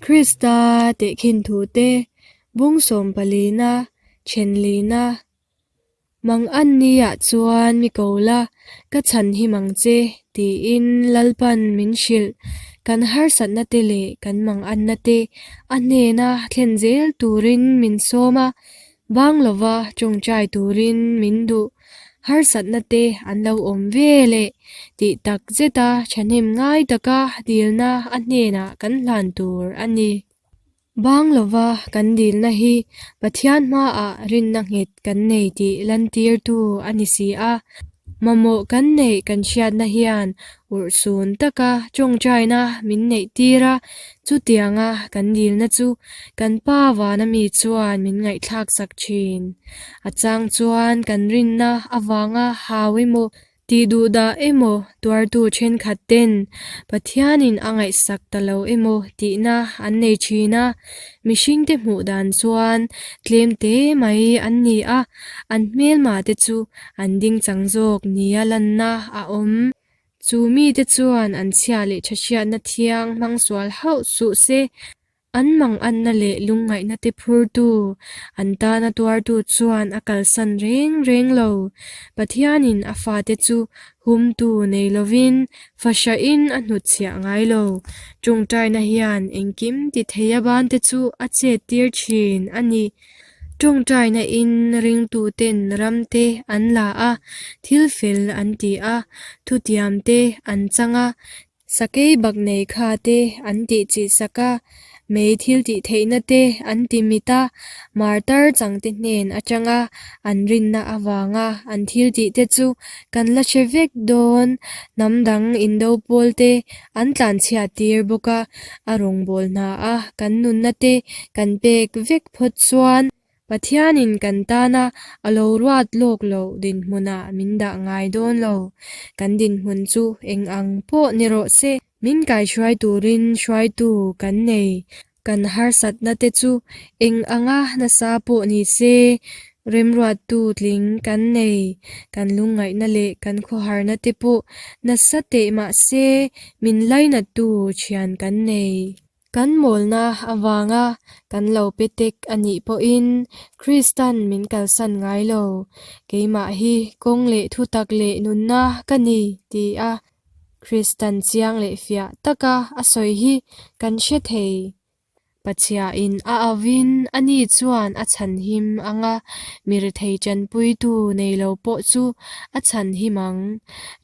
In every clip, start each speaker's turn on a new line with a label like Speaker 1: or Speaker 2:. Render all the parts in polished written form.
Speaker 1: Krista tehkhin thute bung sawmpalina thenlina Mang an niah chuan mi ko la, ka chhan him ang che, tiin Lalpan min hrilh. Kan harsatna te leh kan mang anna te a hnena thlen zel turin min sawm a, bang lova tawngtai turin min duh. Harsatna te an lo awm ve leh tih tak zeta thahnem ngai taka dilna a hnenah kan hlan tur a ni. Bang lova kan dilna hi Pathian hmaah rinna nghet kan nei tih lantirtu a ni si a. Mamawh kan neih kan hriatna hian urhsun taka tawngtaina min neih tir a, chutianga kan dilna chu kan Pa vana mi chuan min ngaihthlak sak thin. A chang chuan kan rinna avanga hau emaw Tih duh dah emaw tuartu thenkhat ten Pathianin a ngaihsak ta lo emaw tihna an nei thin a, mihringte hmuh dan chuan tlem te mai an ni a, an hmelma te chu an ding chang zawk nia lanna a awm. Chu mite chuan an chhia leh tha hriatna thiang hmang sual hauh suh se. An manganna leh lungngaihna te phurtu, an tana tuartu chuan a kalsan reng reng lo. Pathianin a fate chu humtu nei lovin fahrahin a hnutchhiah ngai lo. Tawngtaina hian engkim ti theia bante chu a chettir thin a ni. Tawngtaina in ringtuten ramte an la a, thil fel an ti a, thutiamte an chang a, Sakei bak nei kha te an tih chih sak a, mei thil tih theihna te an ti mit a, martar changte hnen atanga an rinna avanga an thil tih te chu kan la hre vek dawn. Hnam dang indo pawl te an tlanchhiat tir bawk a, a rawngbâwl hna a kan nunna te kan pek vek phawt chuan Pathianin kan tana a lo ruat lawk loh dinhmunah min dah ngai dawn lo. Kan dinhmun chu eng ang pawh ni rawh se, min kaihruai turin hruaitu kan nei. Kan harsatna te chu eng anga nasa pawh ni se, remruattu tling kan nei. Kan lungngaihna leh kan khawharna te pawh nasa teh mah se, min lainattu thian kan nei. Kan mawlna avanga kan lo pe tek a nih pawhin Kristan min kalsan ngai lo, keimah hi kawng leh thutak leh nunna ka ni ti a Kristan chiang leh fiah taka a sawi hi kan hre thei. Pathiain a auvin ani chuan a chhanhim ang a, mi rethei tanpuitu nei lo pawh chu a chhanhim ang.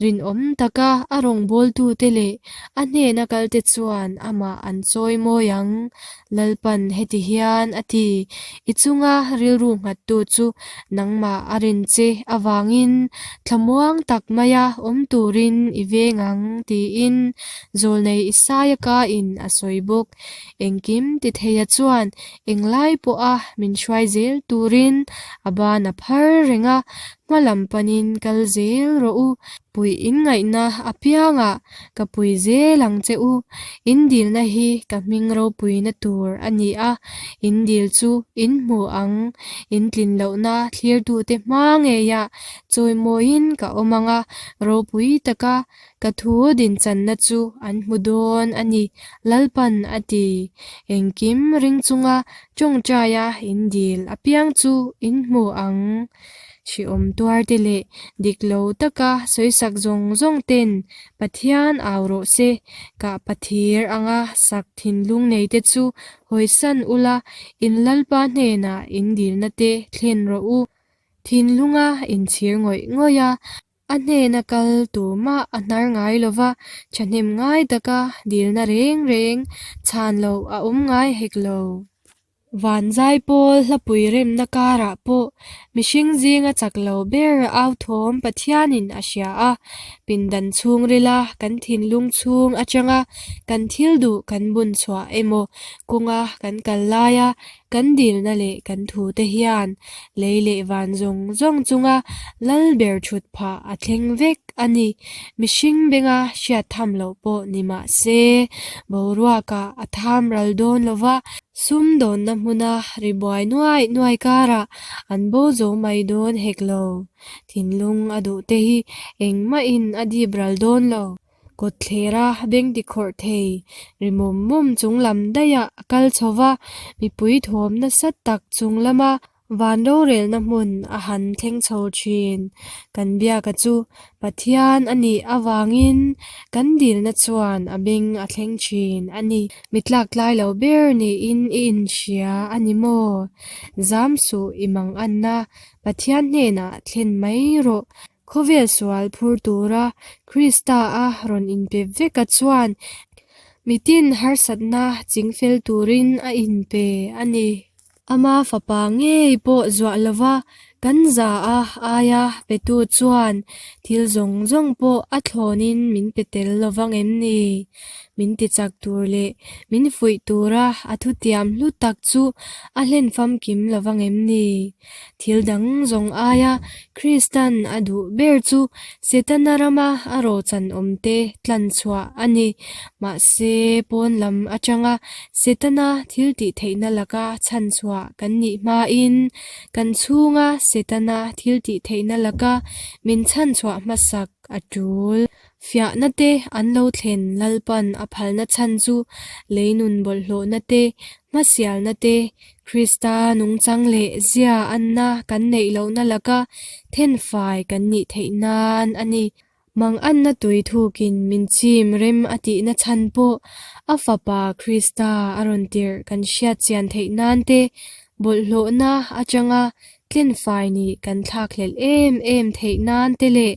Speaker 1: Rinawm taka a rawngbawltute leh A hnena kalte chuan amah an chawi mawi ang. Lalpan heti hian a ti, I chunga rilru nghattu chu nangmah a rin che avangin thlamuang tak maia awm turin i veng ang, tiin Zawlnei Isaia kain a sawi bawk. Engkim titheia chuan englai pawha min hruai zel turin a ban a phar reng a, hma lam panin kal zel rawh u. Puih in ngaihna apiangah ka pui zel ang che u. In dilna hi ka hming ropuina tur a ni a, in dil chu in hmu ang. In tlin lohna thlirtute hma ngeiah chawimawiin ka awm ang a, ropui taka ka thu dinchanna chu an hmu dawn a ni, Lalpan a ti. Engkim ring chunga tawngtaia in dil apiang chu in hmu ang. Hrehawm tuarte leh dik lo taka sawisak zawng zawng ten Pathian au rawh se, kah pathir anga sak thinlung neite chu hawisan ula, in Lalpa hnenah in dilna te thlen rawh u. Thinlunga inchhir ngawih ngawih a, a hnena kal tumah a hnar ngai lova, thahnem ngai taka dilna reng reng chhan loh a awm ngai hek lo. Vanzai pawl hlapui remna karah pawh mihring zinga chak lo ber au thawm Pathianin a hria a, pindan chhungrila kan thinlung chhung atanga kan thil duh kan bun chhuah emaw kawnga kan kal laia kan dilna leh kan thute hian lei leh van zawng zawng chunga lal ber thut phah a thleng vek a ni. Mihring benga hriat tham loh pawh ni mah se, boruakah a tham ral dawn lo va, Sumdawnna hmuna ri buai nuai nuai karah an bo zo mai dawn hek lo. Thinlung a duh te hi engmahin a dip ral dawn lo. Kawtthlera beng tikhawrh thei ri mum mum chung lam daihah a kal chho va, mipui thawm nasa tak chung lama van rorelna hmun a han thleng chho thin. Kan biaka chu Pathian a nih avangin kan dilna chuan a beng a thleng thin a ni. Mi tlaktlai lo ber niin i inhria a ni maw? Zam suh i manganna Pathian hnenah thlen mai rawh. Khawvel sual phur tura Krista a rawn inpe veka chuan mitin harsatna chingfel turin a inpe a ni. Ama fapa ngei pawh zuah lova kan za a aia petu chuan thil zawng zawng pawh a thlawnin min pe tel lovang em ni? Min tichak tur leh min fuih tura a thutiam hlu tak chu a hlen famkim lovang em ni? Thil dang zawng aia Kristan a duh ber chu Setana rama a rawchan awmte tlan chhuah a ni. Mahse, pawn lam atanga Setana thil tih theihna laka chhan chhuah kan nih hmain kan chhunga Setana thil tih theihna laka min chhan chhuah hmasak a tul. Fiahna te an lo thlen Lalpan a phalna chhan chu leinun bawlhhlawhna te, hmasialna te, Krista nungchang leh zia anna kan neih lohna laka thenfai kan nih theih nan a ni. Manganna tui thukin min chim rem a tihna chhan pawh a Fapa Krista a rawn tirh kan hriat chian theih nan te, bawlhhlawhna atanga tlenfai nih kan thlakhlelh em em theih nan te leh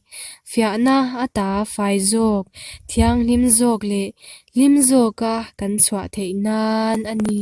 Speaker 1: fiahna ata fai zawk, thianghlim zawk leh hlim zawka kan chhuah theih nan a ni.